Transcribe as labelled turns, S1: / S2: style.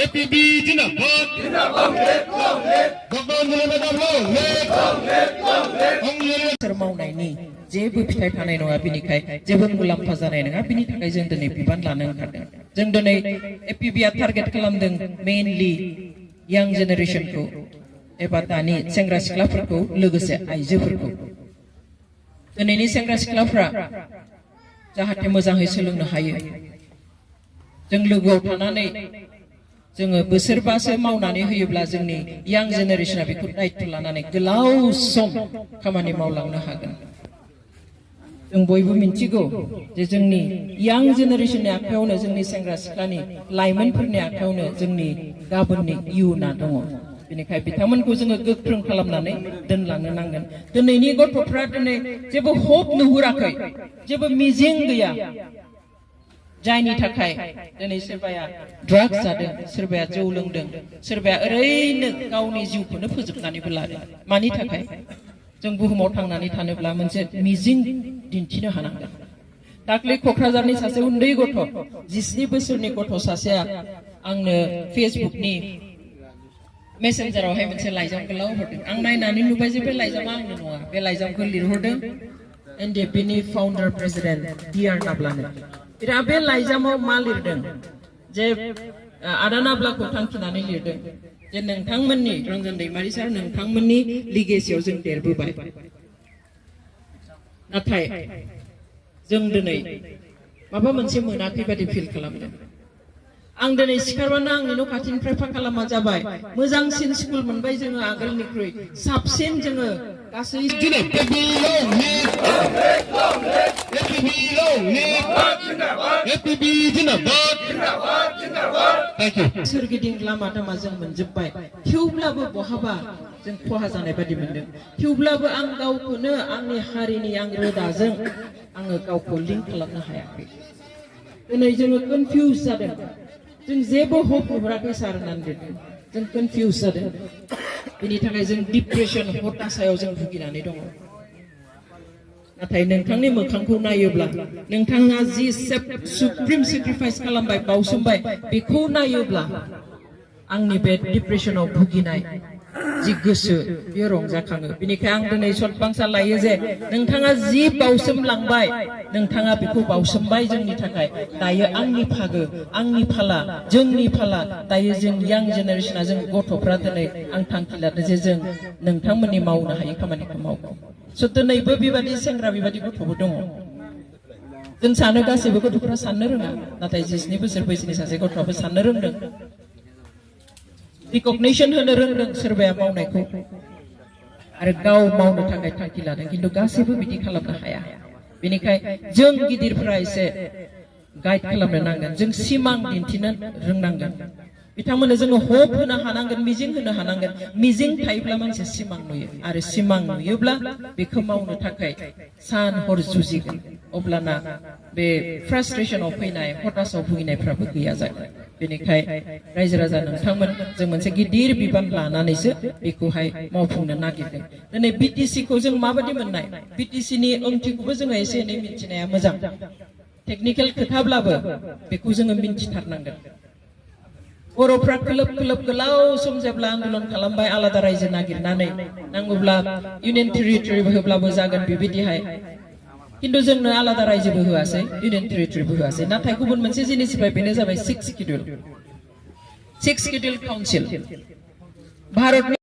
S1: APB जिंदाबाद भगवान
S2: मावनायनि जेबो फिथाइ थानाय नङा बिनिखाय जेबो मुलाम्फा जानाय नङा बिनि थाखाय जों दिनै बिबान लानो ओंखारदों जों दिनै APBआ टारगेट खालामदों मेनलि यां जेनेरेशनखौ एबा दानि सेंग्रा सिख्लाफोरखौ लोगोसे आइजोफोरखौ दिनैनि सेंग्रा सिख्लाफ्रा जाहाथे मोजाङै सोलोंनो हायो जों लोगोआव थानानै जोङो बोसोरबासो मावनानै होयोब्ला जोंनि यां जेनेरेशना बेखौ दायित्व लानानै गोलाव सम खामानि मावलांनो हागोन जों बयबो मिन्थिगौ जे जोंनि यां जेनेरेशननि आखायावनो जोंनि सेंग्रा सिख्लानि लाइमोनफोरनि आखायावनो जोंनि गाबोननि इयुना दङ बेनिखाय बिथांमोनखौ जोङो गोख्रों खालामनानै दोनलांनो नांगोन दिनैनि गथ'फ्रा दिनै जेबो होप नुहुराखै जेबो मिजिं गैया जायनि थाखाय दिनै सोरबाया ड्राग्स जादों सोरबाया जौ लोंदों सोरबाया ओरैनो गावनि जिउखौनो फोजोबनानैबो लादों मानि थाखाय जों बुहुमाव थांनानै थानोब्ला मोनसे मिजिं दिन्थिनो हानांगोन दाख्लै क'क्राझारनि सासे उन्दै गथ' 17 बोसोरनि गथ' सासेया आंनो फेसबुकनि मेसेन्जारावहाय मोनसे लाइजाम गोलाव हरदों आं नायनानै नुबाय जे बे लाइजामा आंनो नङा बे लाइजामखौ लिरहरदों NDFBनि फाउन्डार प्रेसिडेन्ट DR नाब्लानो बिरा बे लाइजामाव मा लिरदों जे आदा नाब्लाखौ थांखिनानै लिरदों जे नोंथांमोननि रंजन दैमारि सार नोंथांमोननि लिगेसियाव जों देरबोबाय नाथाय जों दिनै माबा मोनसे मोनाखै बादि फिल खालामदों आं दिनै सिखारबानो आंनि न' खाथिनिफ्राय फाखा लामा जाबाय मोजांसिन स्कुल मोनबाय जोङो आगोलनिख्रुइ साबसिन जोङो गासै सोरगिदिं लामा दामा जों मोनजोब्बाय थेवब्लाबो बहाबा जों खहा जानाय बादि मोनदों थेवब्लाबो आं गावखौनो आंनि हारिनि आं रोदाजों आङो गावखौ लिंक खालामनो हायाखै दिनै जोङो कनफिउज जादों जों जेबो होप नुहुराखै सार होननानै लिरदों जों कनफिउज जादों बेनि थाखाय जों डिप्रेसन हताशायाव जों भुगिनानै दङ नाथाय नोंथांनि मोखांखौ नायोब्ला नोंथाङा जि सुप्रिम सेक्रिफाइस खालामबाय बावसोमबाय बेखौ नायोब्ला आंनि बे डिप्रेसनाव भुगिनाय जि गोसो बेयो रंजाखाङो बेनिखाय आं दिनै सतबांसा लायो जे नोंथाङा जि बावसोमलांबाय नोंथाङा बेखौ बावसोमबाय जोंनि थाखाय दायो आंनि फागो आंनि फाला जोंनि फाला दायो जों यां जेनेरेशना जों गथ'फ्रा दिनै आं थांखि लादों जे जों नोंथांमोननि मावनो हायै खामानिखौ मावगोन स' दिनैबो बेबादि सेंग्रा बेबादि गथ'बो दङ जों सानो गासैबो गथ'फोरा साननो रोङा नाथाय 17 बोसोर बैसोनि सासे गथ'आबो साननो रोंदों रिकगनिशन होनो रोंदों सोरबाया मावनायखौ आरो गाव मावनो थाखाय थांखि लादों किन्तु गासैबो बिदि खालामनो हाया बेनिखाय जों गिदिरफोरा एसे गाइड खालामनो नांगोन जों सिमां दिन्थिनो रोंनांगोन बिथांमोननो जोङो होप होनो हानांगोन मिजिं होनो हानांगोन मिजिं थायोब्ला मानसिया सिमां नुयो आरो सिमां नुयोब्ला बेखौ मावनो थाखाय सान हर जुजिगोन अब्लाना बे फ्रास्ट्रेशनाव फैनाय हताशाव भुगिनायफ्राबो गैया जागोन बेनिखाय रायजो राजा नोंथांमोन जों मोनसे गिदिर बिबान लानानैसो बेखौहाय मावफुंनो नागिरदों दिनै BTC खौ जों माबायदि मोननाय BTC नि ओंथिखौबो जोङो एसे एनै मिथिनाया मोजां टेक्निकेल खोथाब्लाबो बेखौ जोङो मिथिथारनांगोन बर'फ्रा खोलोब खोलोब गोलाव सम जेब्ला आन्दोलन खालामबाय आलादा रायजो नागिरनानै नांगौब्ला इउनियन टेरिटरि होब्लाबो जागोन बेबायदिहाय किन्तु जोंनो आलादा रायजोबो होआसै इउनियन टेरिटरिबो होआसै नाथाय गुबुन मोनसे जिनिसनिफ्राय बेनो जाबाय 6 शिड्युल काउन्सिल भारतनि